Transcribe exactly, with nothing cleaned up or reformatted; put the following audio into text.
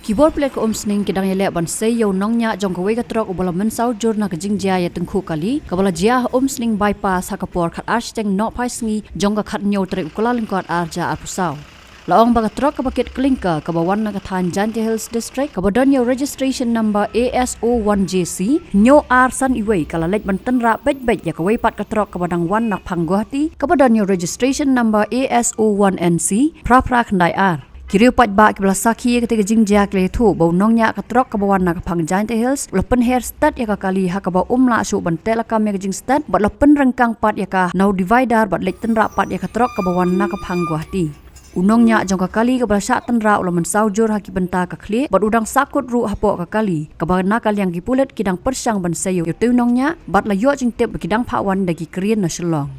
Ki bor pulit ka Umsning ki dang ïaleh ban sei ïa u nongñiah jong kawei ka trok uba la mynsaw jur na ka jingjia ïa tyngkhuh kali kaba la jia ha Umsning Bypass ha ka por khatar shiteng nohphai sngi jong ka khathynñiew tarik u Kyllalyngkot arhajar arphew saw. La ong ba ka trok kaba kit klinker kaba wan na ka thaiñ Jaintia Hills District kaba don ïa u registration number A S O one J C hynñiew ar san wei ka la leit ban tynrah beit beit ïa kawei pat ka trok kaba dang wan na phang Guwahati kaba don ïa u registration number A S O one N C phra phra khyndai ar. Ki riew paidbah kiba la sakhi ïa katei ka jingjia ki la ïathuh ba u nongñiah ka trok kaba wan na ka phang Jaintia Hills u la pynher stet ïa ka kali ha kaba um lah shuh ban teh lakam ïa ka jingstet bad la pynryngkang pat ïa ka na u divider bad leit tynrah pat ïa ka trok kaba wan na ka phang Guwahati. U nongñiah jong ka kali kaba la shah tynrah u la mynsaw jur ha ki bynta ka khlieh bad u dang sahkut ruh hapoh ka kali kaba na ka liang ki pulit ki dang pyrshang ban sei ïa utei u nongñiah bad la ïoh jingtip ba ki dang phah wan da ki kren na Shillong.